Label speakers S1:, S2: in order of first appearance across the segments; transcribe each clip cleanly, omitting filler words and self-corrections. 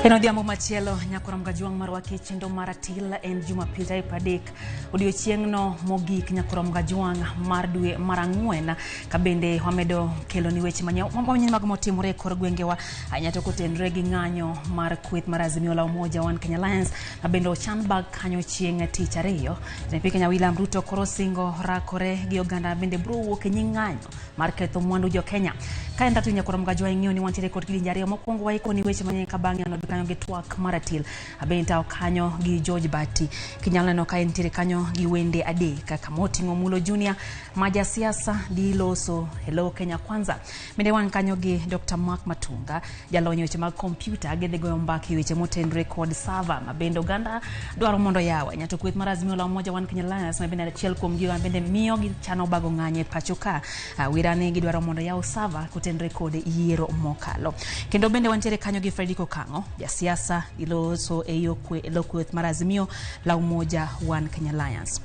S1: En odhiambo machielo nyakora Mgajwang' marwa ki chenro mar atil en Jumapil tarik 30 odiochieng'no mogik nyakora Mgajwang' mar dwe mar ang'wen ka bende wamedo kelo ni weche manyien mag motimore e kor gwengewa ahinya to kotenore gi ng'anyo mar kweth mar Azimio la Umoja One Kenya Alliance ma bende ochan bag kanyo chieng' tich ariyo. Jatend piny Kenya William Ruto koro singo rakore gi oganda bende biro wuok e nying ng'anyo mar ketho mwandu jo Kenya. Ka en ratu nyakora Mgajwang' ing'eyo ni wantiere kod kidienje ariyo mokwongo waiko ni weche manyien ka bang'e anodhi kanyo gi twak mar atil abende tawo kanyo gi George Bati. Kinyalo neno ka entiere kanyo gi wende adek kaka moting'o Mulo Junior ma jasiasa di loso Hello Kenya Kwanza. Bende wan kanyo gi Dr. Mark Matunga jalony e weche mag kompyuta gidhi goyo mbaka e weche motenore kod server ma bende oganda dwaro mondo yaw. Ahinya to kweth mar Azimio la Umoja One Kenya Alliance ma bende achiel kuom gigo ma bende miyo gichano bago ng'anyo e pacho ka. Wirani gidwaro mondo yaw server kotenore kod yiero mokalo. Kendo bende wantiere kanyo gi Fredrick Okang'o, jasiasa giloso e yo lo kweth mar Azimio la Umoja One Kenya Alliance.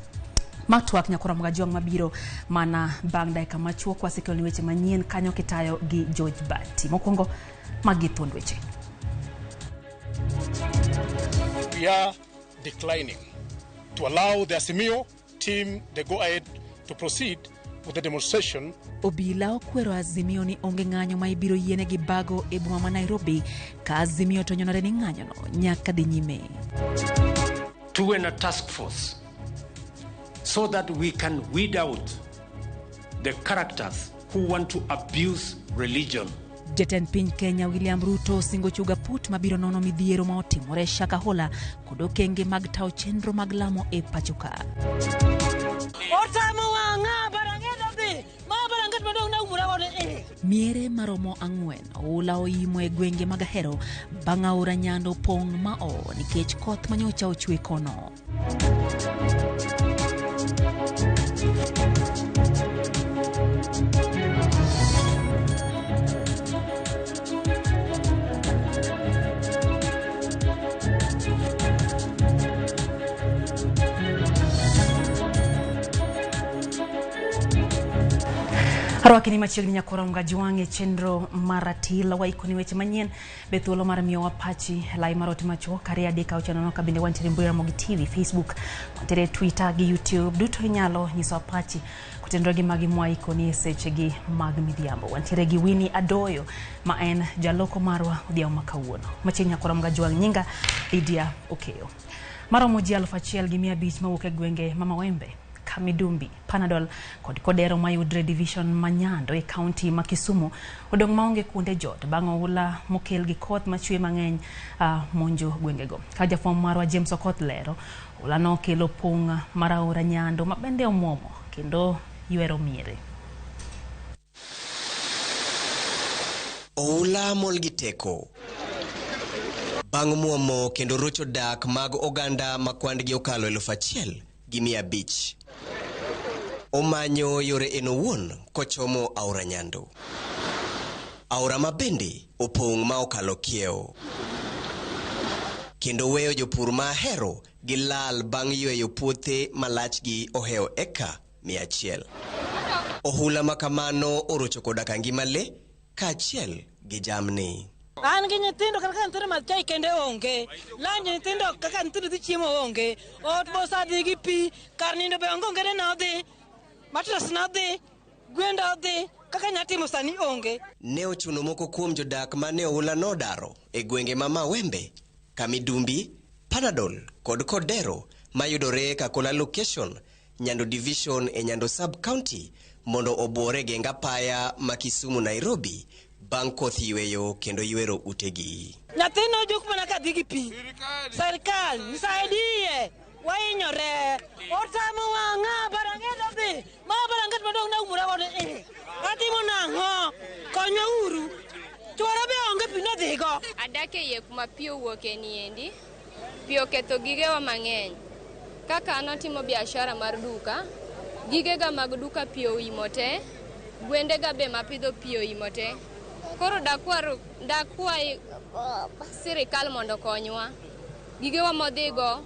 S1: Ma twak nyakora Mgajwang' mabiro mana bang' dakika machuok wasekelo ni weche manyien kanyo kitayo gi George Bati. Mokwongo magi thuond weche.
S2: We are declining to allow the Azimio team the go-ahead to proceed with the demonstration.
S1: Obila okwero Azimio ni onge ng'anyo ma ibiro yienegi bago e boma ma Nairobi ka Azimio to nyonore ni ng'anyono nyaka dhi nyime.
S3: Tuwe na task force so that we can weed out the characters who want to abuse religion.
S1: Jatend piny Kenya William Ruto osingo chuga put mabiro nono midhiero ma otimore Shakahola kod okenge mag tawo chenro mag lamo e pacho ka.
S4: Otamo wang'a baranget odhi ma baranget madong' naumora godo e.
S1: Miere maromo ang'wen oula oimo e gwenge mag Ahero bang' aora Nyando pong' ma oo nikech koth manyocha ochwe kono. Arwaki ni machiegni nyakora Mgajwang' e chenro mar atil waiko ni weche manyien be thuolo mar miyowa pachi lai mar ote machuok 2 3 6 0 ka bende wantiere mbui Ramogi TV, Facebook, wantiere Twitter gi YouTube duto inyalo nyisowa pachi kotenore gi magi mwaiko ni e sechegi mag midhiambo. Wantiere gi Winnie Adoyo ma en jaloko marwa odhiambo ma kawuono. Machiegni nyakora Mgajwang' nyinga Lydia Okeyo. Maromo ji 1500 mawuok e gwenge ma Mawembe, Kamidumbi, Panadol kod Kodero mayudre division ma Nyando e kaunti ma Kisumu odong' maonge kuonde jot bang' oula mokel gi koth machwe mang'eny monjo gwengego. Ka jafwambo marwa James Okoth lero, oula nokelo pong' mar aora Nyando ma bende omuomo kendo ywero miere.
S5: Oula mol gi teko bang' muomo kendo rocho dak mag oganda ma kwandgi okalo 1500. Omanyo yore en owuon kochomo aora Nyando. Aora ma bende opong' ma okalo kiewo. Kendo weyo jopur ma Ahero gi lal bang' yweyo puothe malachgi ohewo eka 100. Ohula ma kamano orocho koda ka ngima le kaachiel gi jamni.
S4: An gi nyithindo kata ka nyithindo madh chai kende onge. Lunch nyithindo kaka nyithindo dhi chiemo onge. Ot bosadhi gi pi, kar nindo be onge ongere na odhi. Mattress na odhi, gwenda odhi, kaka nya timo sani onge.
S5: Ne ochuno moko kuom jodak mane oula nodaro e gwenge ma Mawembe, Kamidumbi, Panadol kod Kodero mayudore Kakola location, Nyando division e Nyando sub-county mondo obuore geng apaya ma Kisumu Nairobi bang' koth yweyo kendo ywero utegi.
S4: Nyathina ojuk mana ka dhi gi pi. Serikal, nisaidie, wahinyore. Otamo wang'a baranget odhi. Ma baranget madong' naumora godo e. Atimo nang'o? Konywa uru. Chuora be onge pi nodhigo.
S6: Adak e iye kuma pi owuoke niendi. Pi oketho gigewa mang'eny. Kaka an atimo biashara mar duka, gigega mag duka pi oimo te, gwendega be mapidho pi oimo te. Koro dakwayi sirikal mondo okonywa. Gigewa modhigo,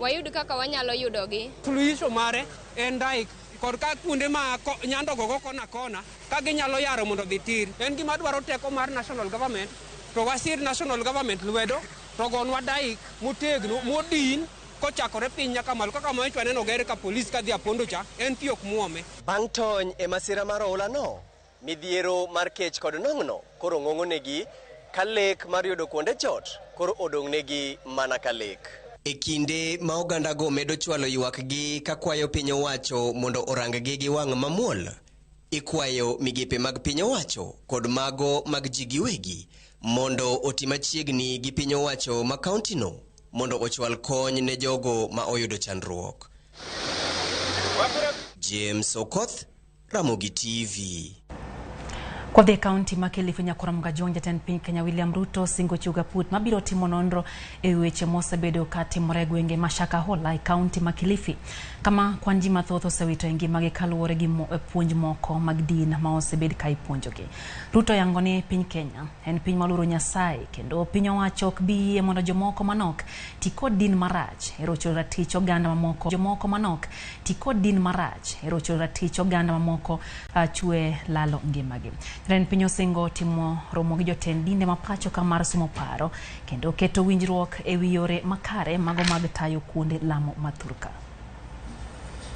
S6: wayud kaka wanyalo yudogi.
S7: Suluhisho mare en dike kod ka kuonde ma Nyando gogo kona kona ka ginyalo yaro mondo odhi tir. En gima dwaro teko mar national government To wasir national government lwedo to gonwa dyke motegno modin kochakore piny nyaka malo kaka manyocha waneno oger ka polis kadhi Apondo cha en pi ok muome.
S5: Bang' tony e masira mar oula no, midhiero mar kech kod nong'no koro ng'ong'onegi ka lek mar yudo kuonde jot koro odong'negi mana ka lek. E kinde ma ogandago medo chwalo ywakgi ka kwayo piny owacho mondo orang-gi gi wang' mamuol, ikwayo migepe mag piny owacho kod mago mag ji giwegi mondo oti machiegni gi piny owacho ma kauntino mondo ochwal kony ne jogo ma oyudo chandruok. James Okoth, Ramogi TV.
S1: Kodhi e kaunti ma Kilifi, Nyakoro Kajwang', jatend piny Kenya William Ruto singo chiwo gaput mabiro timo nonro e weche mosebedo ka timore e gwenge ma Shakahola e kaunti ma Kilifi, kama kwan ji mathoth osewito e ngimagi kaluwore gi puonj moko mag din ma osebed ka ipuonjogi. Ruto yango ni piny Kenya en piny maluoro Nyasaye kendo piny owacho ok bi yie mondo jomoko manok ti kod din marach e rocho ratich oganda mamoko. Jomoko manok ti kod din marach e rocho ratich oganda mamoko chwe lalo ngimagi. Jatend piny osingo timo romo gi jotend dinde ma pacho ka mar sumo paro kendo keto winjruok e wi yore makare mago mag tayo kuonde lamo ma thurka.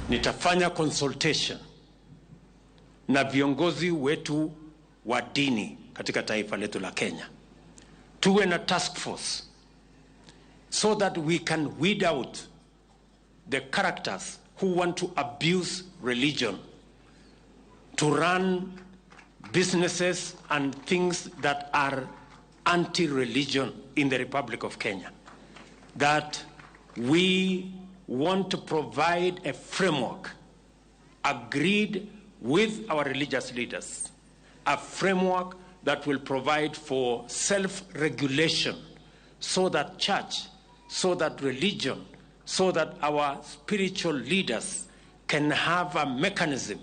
S3: Nitafanya consultation na viongozi wetu wa dini katika taifa letu la Kenya, tuwe na task force so that we can weed out the characters who want to abuse religion to run businesses and things that are anti-religion in the Republic of Kenya. That we want to provide a framework agreed with our religious leaders, a framework that will provide for self-regulation so that church, so that religion, so that our spiritual leaders can have a mechanism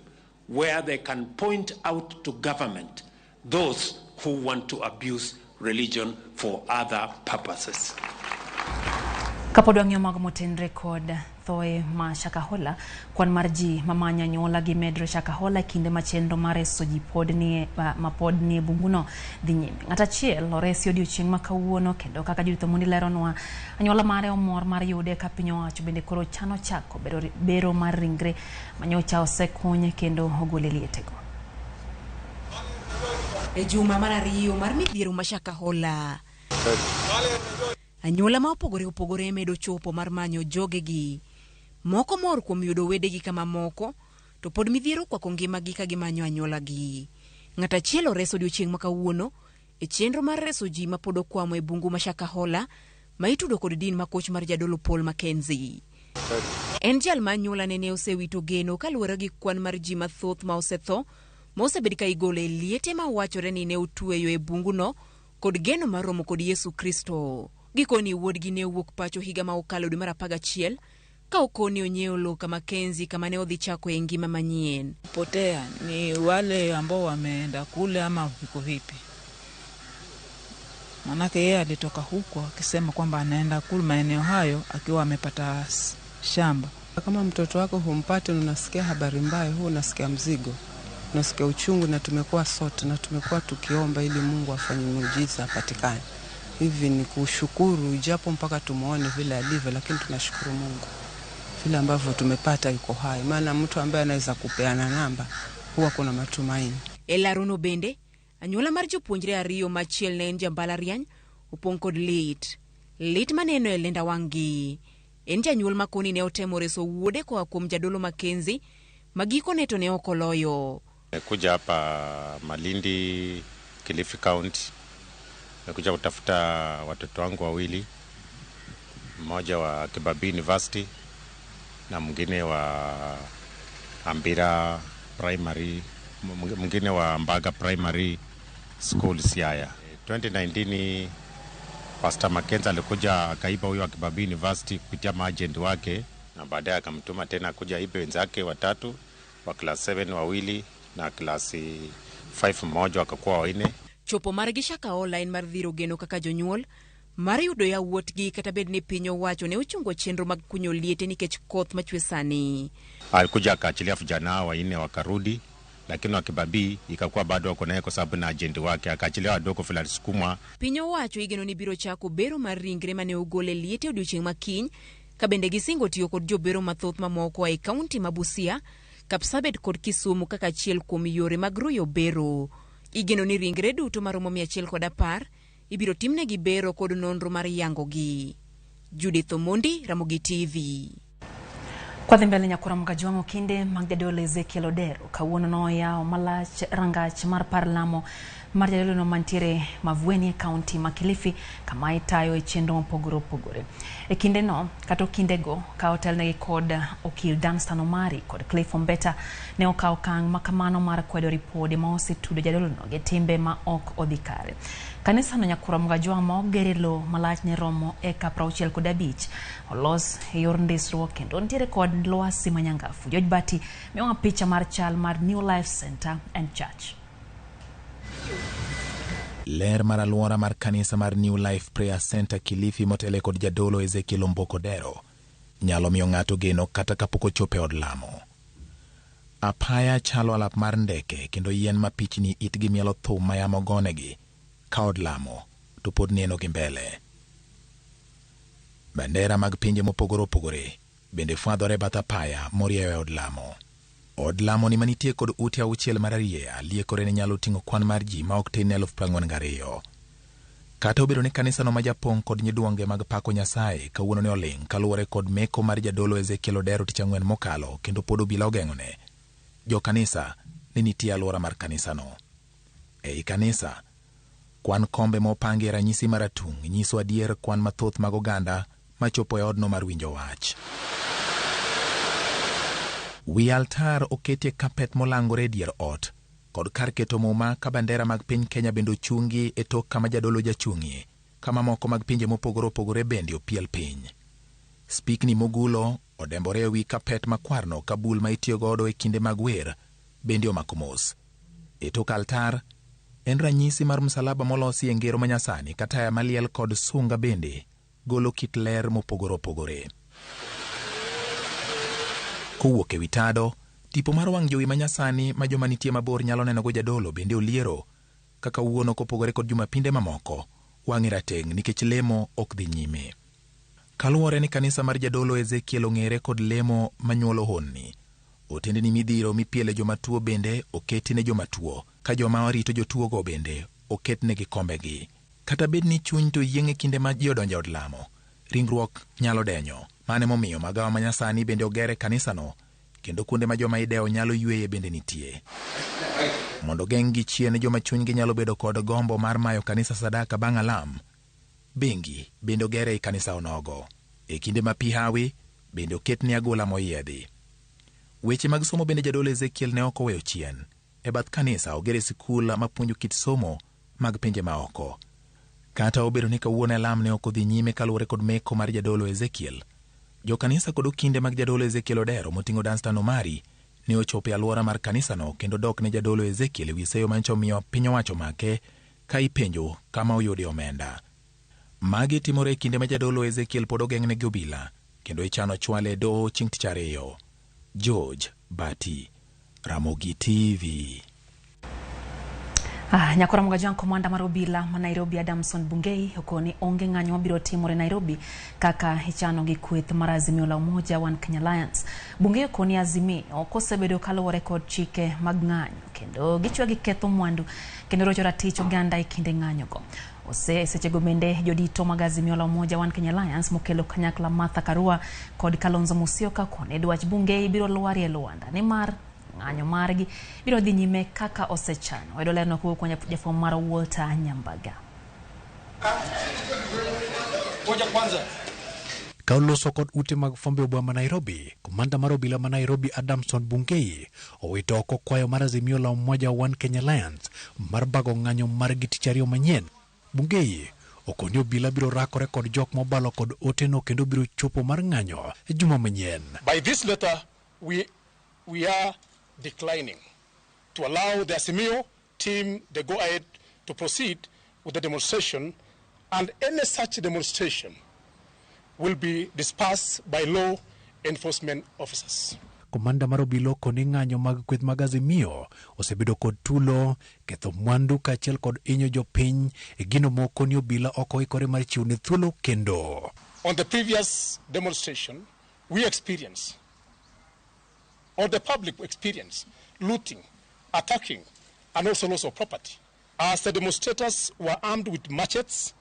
S3: where they can point out to government those who want to abuse religion for other purposes.
S1: Kapod wang'iyo mago motenre kod thoe ma Shakahola, kwan mar ji mamanyo anyuola gi medre Shakahola e kinde ma chenro mar reso ji pod nie, ma pod nie bunguno dhi nyime. Ng'at achiel oresi odiochieng' ma kawuono kendo kaka Judith Omondi leronwa, anyuola mare omor mar yude ka piny owacho bende koro chano chako bero mar ringre manyocha osekuny kendo ogol e lietego.
S8: E juma mar ariyo mar midhiero ma Shakahola, anyuola ma opogore opogore medo chopo mar manyo jogegi. Moko mor kuom yudo wedegi ka mamoko to pod midhiero okwako ngimagi ka gimanyo anyuolagi. Ng'at achiel ores odiochieng' ma kawuono e chenro mar reso ji ma pod okwamo e bungu ma Shakahola ma itudo kod din ma koch mar jadolo Paul Mackenzie. En jal ma anyuolane ne osewito geno kaluwore gi kwan mar ji mathoth ma osetho ma osebed ka igolo e liete ma wachore ni ne otweyo e bunguno kod geno mar romo kod Yesu Kristo. Gikoni wuodgi ne owuok pacho higa ma okalo dwe mar 11 ka okoni onyiewo lowo ka Mackenzie kama ne odhi chakoe ngima manyien.
S9: Potea ni wale ambao wameenda kule ama viko vipi? Manake yeye alitoka huko akisema kwamba anaenda kule maeneo hayo akiwa amepata shamba.
S10: Kama mtoto wako humpati, unasikia habari mbaya, huwa unasikia mzigo, unasikia uchungu, na tumekuwa sote na tumekuwa tukiomba ili Mungu afanye muujiza apatikane. Hivi ni kushukuru, japo mpaka tumuone vile alivyo, lakini tunashukuru Mungu vile ambavyo tumepata yuko hai, maana mtu ambaye anaweza kupeana namba huwa kuna matumaini.
S8: E larono bende, anyuola mar jopuonjre ariyo machiel ne en jambalariany opong' kod lit. Lit maneno e lenda wang'gi. En janyuol ma koni ne otemo reso wuode koa kuom jadolo Mackenzie ma gikone to ne ok oloyo.
S11: Nimekuja hapa Malindi, Kilifi County. Nimekuja kutafuta watoto wangu wawili, mmoja wa Kibabii University na mwingine wa Ambira Primary, mwingine wa Mbaga Primary School Siaya. 2019 Pastor Mackenzie alikuja akaiba huyo wa Kibabii University kupitia maagent wake, na baadaye akamtuma tena kuja aibe wenzake watatu wa class 7 wawili na class 5 mmoja, wakakuwa wanne.
S8: Chopo margi Shakahola en mar dhiro geno kaka jonyuol mar yudo yawuotgi kata bed ni piny owacho ne ochungo chenro mag kunyo liete nikech koth machwe sani.
S11: Alikuja akaachilia vijana hao wanne wakarudi, Lakini wa Kibabii ikakuwa bado wako naye kwa sababu na agent wake, akaachilia wadogo vile alisukumwa.
S8: Piny owacho igeno ni biro chako bero mar ringre mane ogol e liete odiochieng' ma kiny ka bende gisingo tiyo kod jobero mathoth mamoko e kaunti ma Busia, Kapsabet kod Kisumu kaka achiel kuom yore mag ruyo bero. Igeno ni ringre duto maromo 110 ibiro timnegi bero kod nonro mar yangogi. Judith Omondi, Ramogi TV.
S1: Kwadhi mbele nyakura Mgajwang'o kinde mag jadolo Ezekiel Odero kawuono noyawo malach rangach mar par lamo mar jadolono mantiere Mavueni e kaunti ma Kilifi kama itayo e chenro mopogore opogore. E kindeno kata okindego ka otelnegi kod okil Danstan Omari kod Cliff Ombeta ne okawo okang' makamano mar kwedo ripode ma osetudo jadolono gi timbe ma ok odhi kare. Kanisano nyakura Mgajwang' ma oger e lowo malach ne romo eka 65 olos e yor ndisruok kendo nitiere kod lwasi manyangafu. George Bati miyowa picha mar chal mar New Life Center and Church.
S12: Ler mar alwora mar kanisa mar New Life Prayer Center Kilifi motele kod jadolo Ezekiel Omboko Odero nyalo miyo ng'ato geno kata kapok ochopo e od lamo. Apaya chalo alap mar ndeke kendo yien ma pichni itgi mielo thum ma yamo gonegi ka od lamo to pod neno gi mbele. Bandera mag pinje mopogore opogore bende fwadhore bath apaya morieyo e od lamo. Od lamo ni manitie kod ute auchiel mararieya liekore ni nyalo ting'o kwan mar ji ma ok tin ne 42,000. Kata obedo ni kanisano ma japong' kod nyiduonge mag pako Nyasaye kawuono ne oling' kaluwore kod meko mar jadolo Ezekiel Odero tich ang'wen mokalo kendo pod obila ogeng'one. Jo kanisa ne nitie alwora mar kanisano. Ei kanisa, kwan kombe mopangi e ranyisi maratung' nyiso adier kwan mathoth mag oganda machopo e odno mar winjo wach. Wi altar oketie kapet molangore e dier ot kod kar keto muma ka bandera mag piny Kenya bende ochungi e tok kama jadolo jachung'ie, kama moko mag pinje mopogore opogore bende opiel piny. Spikni mogulo odembore e wi kapet makwarno ka bul ma itiyo godo e kinde mag wer bende omako mos. E tok altar en ranyisi mar msalaba molosi e ngero manyasani ka taya maliel kod sunga bende golo kit ler mopogore opogore. Kowuok e wi tado, tipo mar wang' jowi manyasani ma joma nitie mabor nyalo nenogo jadolo bende oliero kaka wuono kopogore kod jumapinde mamoko wang'e rateng' nikech lemo ok dhi nyime. Kaluwore ni kanisa mar jadolo Ezekiel ong'ere kod lemo manyuolo honni, otendni midhiro mipiele joma tuo bende oketi ne joma tuo, ka joma orito jotuogo bende oketnegi kombegi. Kata bed ni chuny to yieng' e kinde ma ji odonjo e od lamo, ringruok nyalo denyo. Mano emomiyo magawa manyasani bende oger e kanisano kendo kuonde ma joma idewo nyalo yweye bende nitie. Mondo geng'gi chien joma chunygi nyalo bedo kod gombo mar mayo kanisa sadaka bang' alam, bengi bende oger ei kanisa onogo. E kinde ma pi hawi bende oketne agola moyiedhi. Weche mag somo bende jadolo Ezekiel ne ok oweyo chien. E bath kanisa ogere sikul mapuonjo kit somo mag pinje maoko. Kata obedo ni kawuono alam ne ok odhi nyime kaluwore kod meko mar jadolo Ezekiel, jokanisa kod okinde mag jadolo Ezekiel Odero moting'o Danstan Omari ne ochopo e alwora mar kanisano kendo dok ne jadolo Ezekiel e wi seyo manyicha omiyo piny owacho make ka ipenjo kama oyude omenda. Magi timore e kinde ma jadolo Ezekiel pod ogeng'ne gi obila kendo ichano chwale e doho chieng' tich ariyo. George Bati, Ramogi TV.
S1: Nyakora Mugajwang' komanda mar obila ma Nairobi Adamson Bungei okoni onge ng'anyo mabiro timore Nairobi kaka ichano gi kweth mar Azimio la Umoja One Kenya Alliance. Bungei okoni Azimio ok osebedo kaluwore kod chike mag ng'anyo kendo gichwe gi ketho mwandu kendo rocho ratich oganda e kinde ng'anyogo. Ose sechego bende jodito mag Azimio la Umoja One Kenya Alliance mokelo kanyakla Martha Karua kod Kalonzo Musyoka koni dwach Bungei biro lwarie lwanda nimar ng'anyo margi biro dhi nyime kaka osechano. Wayudo lerno kowuok kuom jafwambo mar Walter Nyambaga.
S13: Ka oloso kod ute mag fwambo e boma ma Nairobi, komanda mar obila ma Nairobi Adamson Bungei owito oko kwayo mar Azimio la Umoja One Kenya Alliance mar bago ng'anyo margi tich ariyo manyien. Bungei okoni obila biro rakore kod jok mobalo kod oteno kendo biro chopo mar ng'anyo e juma manyien.
S2: By this letter, we are declining to allow the Azimio team the go-ahead to proceed with the demonstration, and any such demonstration will be dispersed by law enforcement officers.
S13: Komanda mar obila okoni ng'anyo mag kweth mag Azimio osebedo kod tulo, ketho mwandu kaachiel kod hinyo jopiny e gino moko ni obila ok oikore mar chiwo ne thuolo kendo.
S2: On the previous demonstration, we experienced, or the public experienced, looting, attacking, and also loss of property. As the demonstrators were armed with machetes,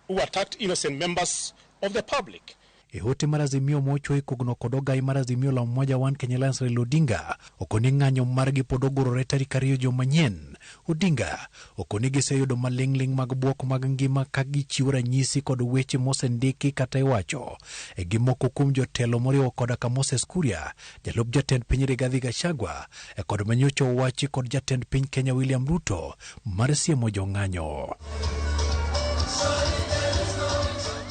S2: who attacked innocent members of the public.
S13: E ote mar Azimio mochwe kogno kod ogai mar Azimio la Umoja One Kenya Alliance Raila Odinga okoni ng'anyo margi pod ogurore tarik 2 juma manyien. Odinga okoni giseyudo maling'ling' mag bwok mag ngima ka gichiwo ranyisi kod weche mosendiki kata iwacho e gi moko kuom jotelo moriwo koda ka Moses Kuria, jalup jatend piny Rigathi Gachagua, e kod manyocha owachi kod jatend piny Kenya William Ruto mar siemo jong'anyo.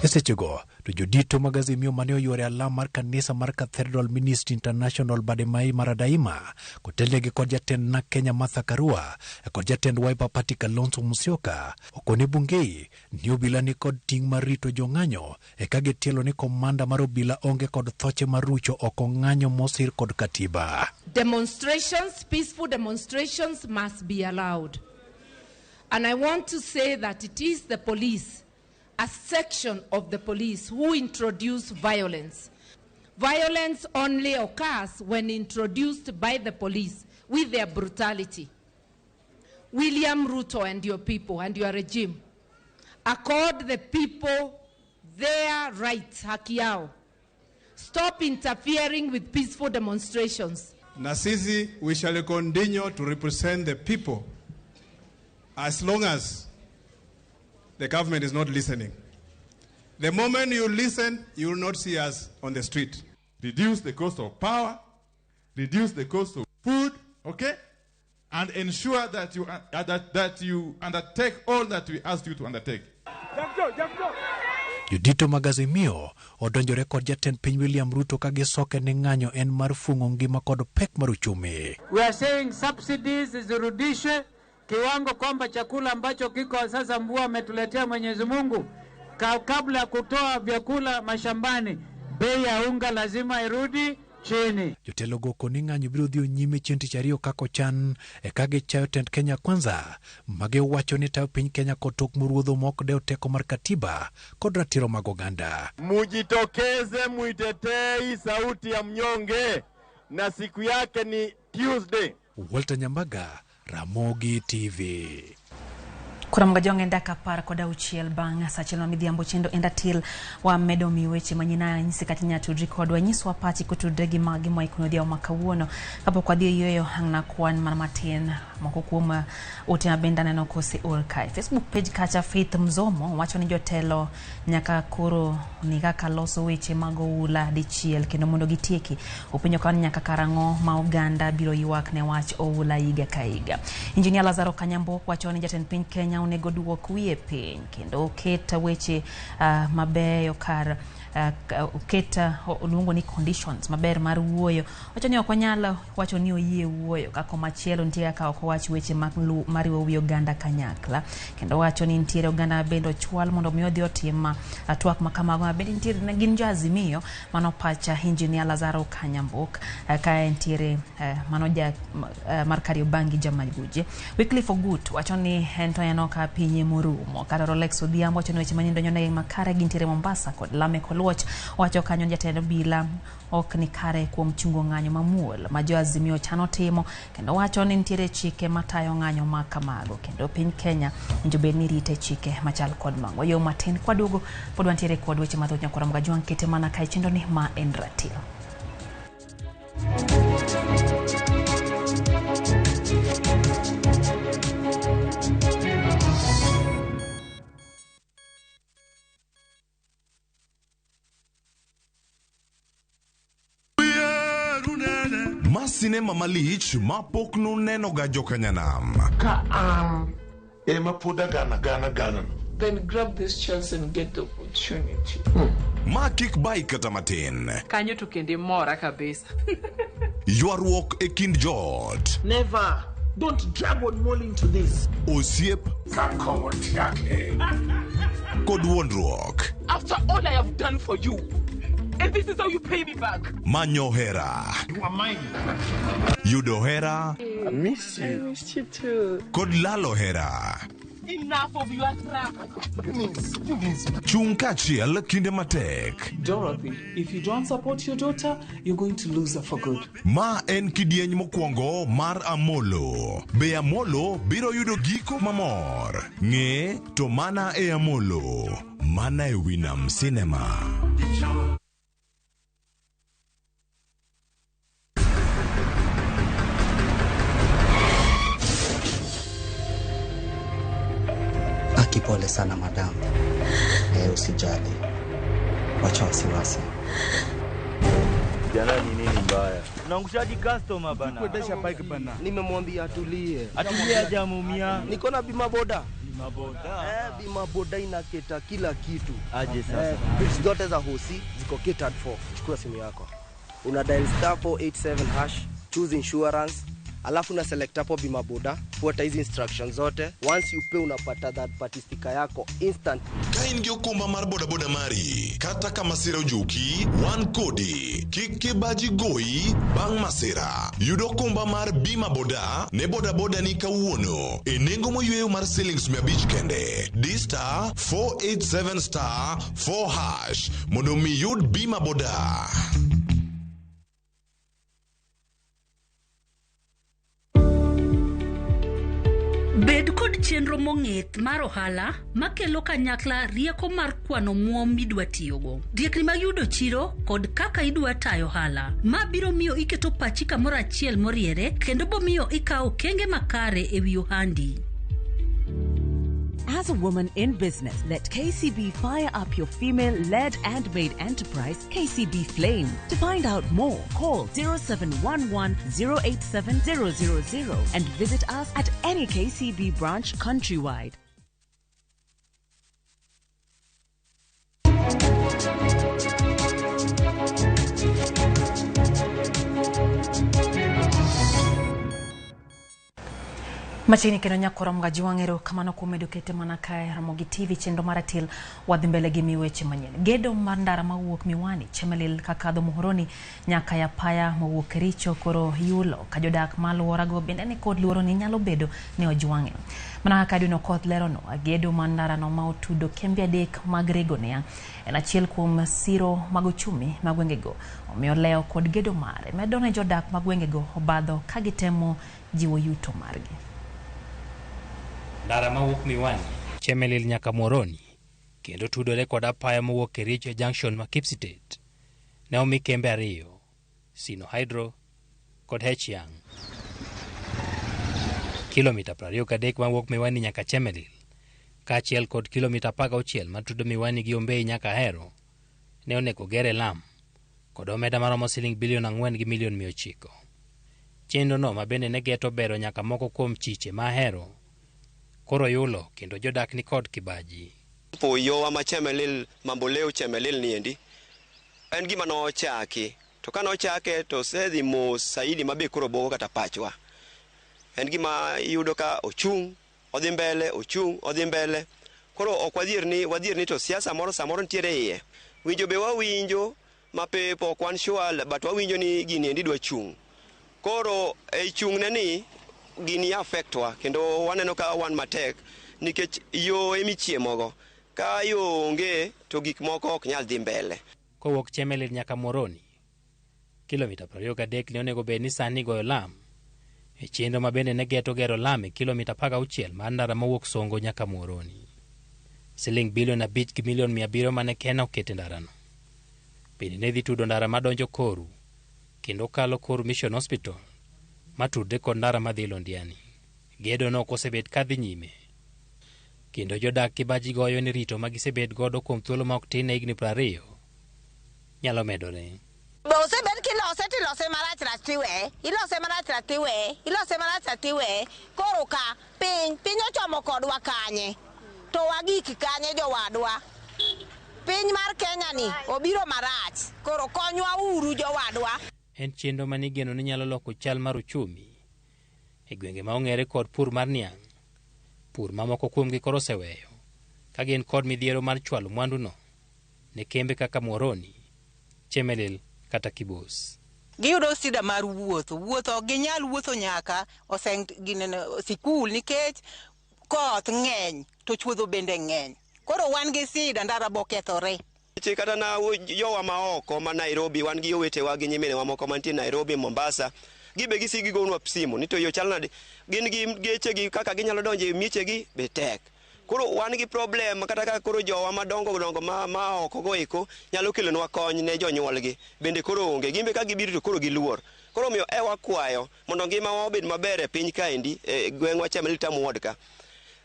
S13: E sechego to jodito mag Azimio mane oyuore alam mar kanisa mar Cathedral Ministry International Bademai Maradaima kotelnegi kod jatend NARC Kenya Martha Karua kod jatend Wiper Party Kalonzo Musyoka okone Bungei ni obila ni kod ting' mar rito jong'anyo eka gitielo ni komanda mar obila onge kod thoche mar rucho oko ng'anyo mosir kod katiba.
S14: Demonstrations, peaceful demonstrations must be allowed. And I want to say that it is the police, a section of the police, who introduce violence. Violence only occurs when introduced by the police with their brutality. William Ruto and your people and your regime, accord the people their rights, haki yao. Stop interfering with peaceful demonstrations.
S15: Na sisi, we shall continue to represent the people as long as the government is not listening. The moment you listen, you will not see us on the street.
S16: Reduce the cost of power, reduce the cost of food, okay? And ensure that you, that you undertake all that we asked you to undertake.
S13: Jodito mag Azimio odonjore kod jatend piny William Ruto ka gisoke ni ng'anyo en mar fung'o ngima kod pek mar uchumi.
S17: We are saying subsidies zirudishwe kiwango kwamba chakula ambacho kiko sasa, mvua ametuletea Mwenyezi Mungu, kabla ya kutoa vyakula mashambani, bei ya unga lazima irudi chini.
S13: Jotelo go koni ng'anyo biro dhi nyime chieng' tich ariyo kaka ochan e ka gichayo tend Kenya Kwanza magiwacho ni tayo piny Kenya kod tok moruodho mok dewo teko mar katiba kod ratiro mag oganda.
S18: Mujitokeze muitetee sauti ya mnyonge, na siku yake ni Tuesday.
S13: Walter Nyambaga, Ramogi TV.
S1: Kuram gajong en dakika 16 bang' sa achiel ma midhiambo chendo en ratil wa medo mi weche manyien anyisi kata inyalo tudri kodwa nyiswa pachi kotudre gi magi mwaikono odhiambo ma kawuono kapok wadhi e yueyo ang' nakwan mana matin moko kuom ote ma bende aneno koseor kae. Facebook page kacha Faith Mzomo wacho ni jotelo nyaka koro ni kaka loso weche mag oula dichiel kendo mondo gitieki. Openjo ka nyaka karang'o ma oganda biro ywak ne wach oula higa ka higa. Injinia Lazaro Kanyambo wacho ni jatend piny Kenya onego duok wiye piny kendo oket weche mabeyo kar oket oluongo ni conditions maber mar wuoyo. Wacho ni ok wanyal wacho ni oyie wuoyo ka komachielo nitie kaka ok owach weche mariwo wi oganda kanyakla kendo wacho ni nitiere oganda bende ochwal mondo mi odhi otim twak ma kamago ma bende nitiere gin jo Azimio. Mano pacha Engineer Lazaro Kanyambok ka entiere mano ja mar Kariobangi Jamaguje. Wycliffe Ogut wacho ni en to en ka piny morumo. Kata Rolex Odhiambo wacho ni weche manyien donjo ne makare gintiere Mombasa kod Lamek Oluoch wacho kanyo jatend obila ok ni kare kuom chungo ng'anyo mamuol ma jo Azimio chano timo kendo wacho ni nitiere chike matayo ng'anyo ma kamago kendo piny Kenya winjo bed ni rite chike machal kod mago. Yo matin kwaduogo pod wantiere kod weche mathoth nyakwara Mgajwang' kete mana kae chenro ni ma en ratil.
S19: Ma sinema malich ma pok nuneno ga jokanyanam.
S20: Ka an ema pod agana gana gana.
S21: Then grab this chance and get the opportunity.
S19: Ma kik bai kata matin.
S21: Kanyo to kendo mora kabisa.
S19: Ywaruok e kind joot.
S20: Never. Don't drag one more into this.
S19: Osiep. Kod wuondruok.
S21: After all I have done for you, And this is how you pay me back.
S19: Manyo hera.
S20: You are mine.
S19: Yudo hera.
S21: I miss you. I miss you too.
S19: Kod lalo hera.
S21: Enough of your crap.
S20: Please, please.
S19: Chung kaachiel kinde matek.
S21: Dorothy, if you don't support your daughter, you're going to lose her for good.
S19: Ma en kidieny mokwongo mar Amolo. Be Amolo biro yudo giko mamor? Ng'e to mana e Amolo. Mana e Winam Cinema.
S4: Aki, pole sana madam. Usijali. Wacha wasiwasi.
S22: Jana ni nini mbaya? Unaangushaji customer bana.
S15: Kuendesha bike bana.
S4: Nimemwambia atulie.
S22: Atulie hajamuumia.
S4: Niko na bima boda.
S22: Bima boda.
S4: Bima boda inaketa kila kitu.
S22: Aje sasa.
S4: Bills zote za hosi ziko catered for. Chukua simu yako. Una dial star 487 hash, choose insurance, alafu una select hapo bima boda, fuata hizi instructions zote. Once you pay unapata that party sticker yako instant.
S19: Ka in gi okumba mar bodaboda mari, kata ka masira ojuki, wan kodi. Kik kibaji goyi bang' masira. Yud okumba mar bima boda ne bodaboda ni kawuono e nengo moyweyo mar silings 500 kende. Di star 487 star 4 hash mondo mi yud bima boda.
S23: Bed kod chenro mong'ith mar ohala makelo kanyakla rieko mar kwano muom midwa tiyogo, riekni mag yudo chiro kod kaka idwa tayo ohala. Ma biro miyo iketo pachi kamoro achiel moriere kendo bomiyo ikawo okenge makare e wi ohandi.
S24: As a woman in business, let KCB fire up your female-led and made enterprise, KCB Flame. To find out more, call 0711 087 000 and visit us at any KCB branch countrywide.
S1: Machiegni kendo nyakora Mgaji wang'ero kamano kuom medo kete mana kae Ramogi TV chenro mar atil wadhi mbele gi miweche manyien. Gedo mar ndara mawuok Miwani, Chemelil kakadho Muhoroni nyaka Yapaya mowuok Kericho koro yulo ka jodak ma alworago bende ni kod luoro ni nyalo bedo ni ojwang'e. Mana kaka Edwin Okoth lerono, gedo mar ndarano ma otudo kembe adek mag rego niang' en achiel kuom siro mag ochumi mag gwengego. Omiyo lewo kod gedo mare medo ne jodak mag gwengego obadho ka gitemo jiwo yuto margi.
S25: Ndara mawuok Miwani, Chemelil nyaka Muhoroni kendo tudore kod apaya mowuok Kericho e junction ma Kipsitet ne omi kembe ariyo, Sino Hydro kod Hechiang. Kilomita 23 mawuok Miwani nyaka Chemelil kaachiel kod kilomita 16 matudo Miwani gi Ombei nyaka Ahero ne onego gere lam kod omenda maromo siling bilion 4 gi milion 900. Chenro no mabende ne geto bero nyaka moko kuom chiche ma Ahero koro yulo kendo jodak ni kod kibaji.
S5: Po yowa ma Chemelil mamboleo Chemelil niendi en gima nochaki to ka nochake to osedhi mos saidi mabe koro bogo kata pachwa. En gima iyudo ka ochung' odhi mbele, ochung' odhi mbele. Koro ok wadhier ni to siasa moro samoro nitiere iye. Winjo be wawinjo mapepo ok wan sure but wawinjo ni gini endi dwa chung'. Koro ei chung'ne ni gini affectwa kendo waneno ka wan matek nikech yo emichiemogo. Ka yo onge to gik moko ok nyal dhi mbele.
S25: Kowuok Chemelil nyaka Muhoroni, kilomita 23 ne onego bed ni sani goyo lam e chenro ma bende ne geto gero lam e kilomita 16 mar ndara mowuok Songo nyaka Muhoroni. Siling bilion 5 gi milion 700 mane Kenya oketo e ndarano. Bende ne dhi tudo ndara madonjo Koru kendo kalo Koru Mission Hospital matudre kod ndara madhi Londiani. Gedo no ok osebet kadhi nyime kendo jodak kibaji goyo ni rito ma gisebet godo kuom thuolo ma ok tin ne higni 20 nyalo medore.
S26: Be osebed kilose tilose marach rach tiweye, ilose marach rach tiweye, ilose marach rach tiweye. Koro ka piny ochomo kodwa kanye to wagik kanye jowadwa. Piny mar Kenya ni obiro marach, koro konywa uru jowadwa.
S25: En chenro manigeno ni nyalo loko chal mar uchumi e gwenge ma ong'ere kod pur mar niang'. Pur mamoko kuomgi koro oseweyo ka gin kod midhiero mar chwalo mwanduno ne kembe kaka Muhoroni Chemelil kata Kibos.
S3: Giyudo sida mar wuotho, wuotho ok ginyal wuotho nyaka oseng ginene sikul nikech koth ng'eny to chuodho bende ng'eny. Koro wan gi sida ndara bokethore.
S6: Kata na jowa ma oko ma Nairobi, wan gi owetewa gi nyiminewa moko mantie Nairobi, Mombasa, gibe gisik gigonwa simu ni to yo chal nade, gin gi gechegi kaka ginyalo donjo e miechegi be tek. Koro wan gi problem kata ka koro jowa madongo dongo ma oko go eko nyalo kelonwa kony ne jonyuolgi bende koro onge, gin be ka gibiro to koro giluor. Koro omiyo e wakwayo mondo ngimawa obed maber e piny kaendi, e gweng'wa Chemelil Tamu Ward ka,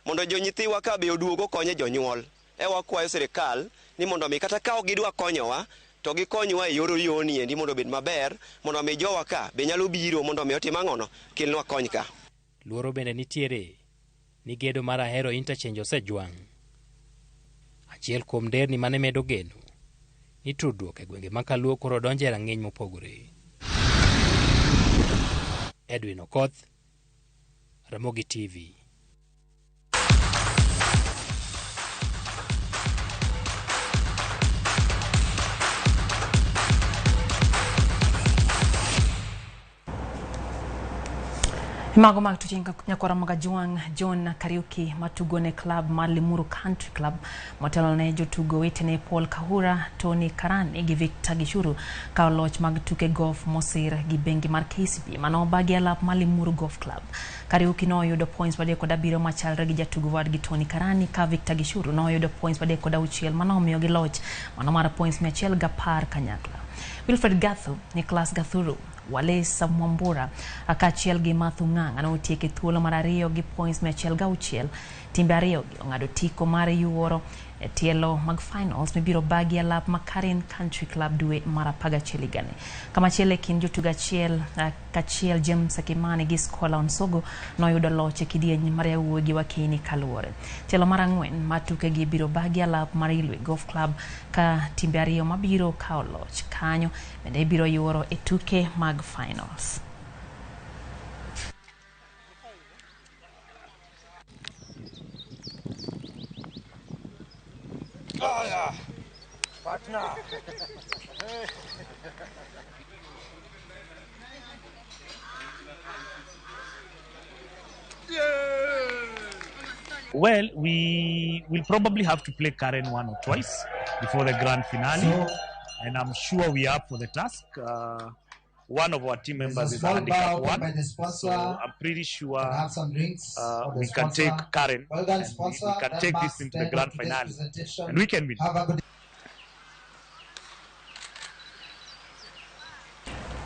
S6: mondo jo nyithiwa ka be oduog okonye jonyuol. E wakwayo sirikal ni mondo mi kata ka ok gidwa konyowa to gikonywa e yor yoni endi mondo obed maber, mondo mi jowa ka be nyalo biro mondo mi otim ang'ono, kelnwa kony ka.
S25: Luoro bende nitiere ni gedo mar Ahero Interchange osejwang'. Achiel kuom nderni mane medo geno ni tudruok e gwenge ma Kaluo koro donjo e rang'iny mopogore. Edwin Okoth, Ramogi TV.
S1: Mago mag tuche nyakwara mag Ajwang' John Kariuki matugo ne club mar Limuru Country Club motelo ne jotugo wetene Paul Kahura, Tony Karani gi Victor Gichuru kawo loch mag tuke golf mosir gi bengi mar KCB mano obagi alap mar Limuru Golf Club. Kariuki noyudo points 37 machalre gi jatugo wadgi Tony Karani ka Victor Gichuru noyudo points 36 mano omiyo gi loch mano mar points 110 kanyakla. Wilfred Gathu, Nicholas Gathuru, Walesa Mwambura kaachiel gi Matthew Ng'ang'a notieko e thuolo mar ariyo gi points 106. Timbe ariyo gi ong'ado tiko mar yuoro e tielo mag finals mibiro bagi alap ma Karen Country Club dwe mar 11 higani. Kamachielo e kind jotugo achiel kachiel James Kimani gi Skola Onsogo noyudo loch e kidieny mar yawuoyi gi wakini kaluwore. Tielo mar 4 mar tukegi biro bagi alap mar Ilwe Golf Club ka timbe ariyo mabiro kawo loch kanyo bende ibiro yuoro e tuke mag finals.
S7: Oh, yeah. Partner.
S9: Well, we will probably have to play Karen one or twice before the grand finale, and I'm sure we are up for the task. One of our team members is a handicap one, so I'm pretty sure
S10: have some drinks
S9: we can take Karen.
S10: Well done,
S9: and
S10: sponsor.
S9: we can
S10: That
S9: take
S10: marks
S9: this into
S10: the
S9: the
S10: end of
S9: grand
S10: today's
S9: finale,
S10: presentation.
S9: and we can win.
S10: Have a good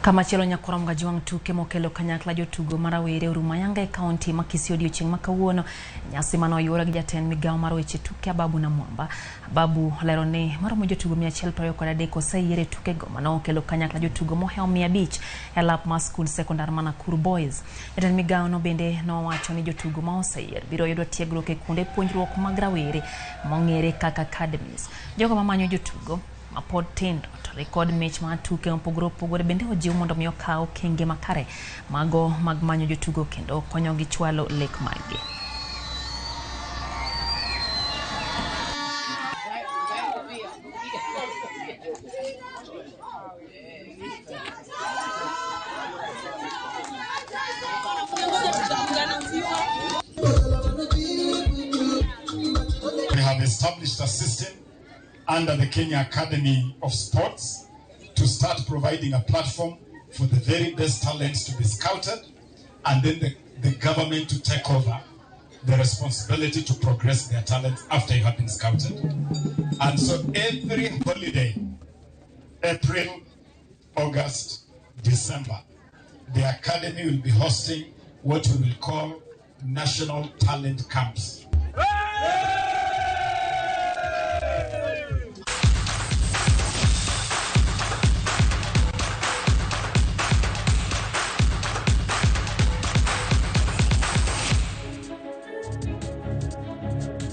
S1: Kamachielo nyakwara Mgajwang' tuke mokelo kanyakla jotugo marawere Orumayanga e kaunti ma Kisii odiochieng' ma kawuono. Nyasi mane oyuore gi jatend migawo mar weche tuke Ababu Namwamba. Ababu olero ni maromo jotugo 123 oseyier e tukego mane okelo kanyakla jotugo mohewo 500 e alap mar skul sekondar ma Nakuru Boys. Jatend migawo no bende nowacho ni jotugo ma oseyier biro yudo tiegruok e kuonde puonjruok mag rawere mong'ere kaka academies. Jogo mamanyo jotugo mapod tindo to rekod mich mar tuke mopogore opogore bende ojiw mondo mi okaw okenge makare mago mag manyo jotugo kendo konyogi chwalo lek margi.
S11: We have established a system under the Kenya Academy of Sports to start providing a platform for the very best talents to be scouted, and then the government to take over the responsibility to progress their talents after you have been scouted. And so every holiday, April, August, December, the Academy will be hosting what we will call National Talent Camps.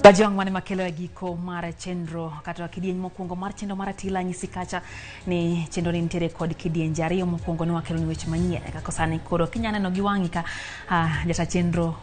S1: Gajwang' mane makelo e giko mar chenro kata kidieny mokwongo mar chenro mar Atila nyisi kacha ni chenro ni nitiere kod kidienje ariyo. Mokwongo ne wakelo ni weche manyien kaka sani koro kinya neno gi wang'i ka jata chenro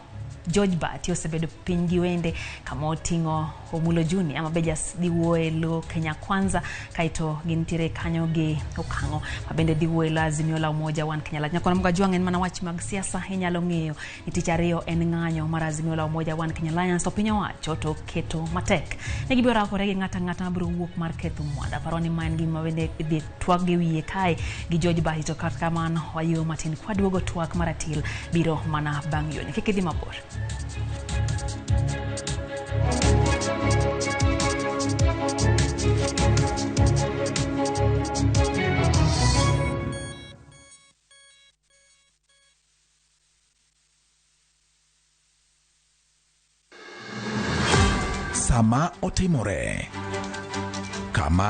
S1: George Bati osebedo piny gi wende kama oting'o Omulo Junior ama be jas dhi wuoye lo Kenya Kwanza, kaeto gintiere kanyo gi Okang'o ma bende dhi wuoye lo Azimio la Umoja One Kenya Alliance. Nyakwana Mgajwang' en mana wach mag siasa, inyalo ng'eyo ni tich ariyo en ng'anyo mar Azimio la Umoja One Kenya Alliance to piny owacho to keto matek ne gibiro rakore gi ng'ato ang'ata mabiro wuok mar ketho mwanda. Paro ni ma en gima bende idhi twak gi wiye kae gi George Bahati, to kata kamano wayueyo matin kwaduogo twak maratil biro mana bang' yoni. Kik idhi mabor.
S2: Sama otimore kama.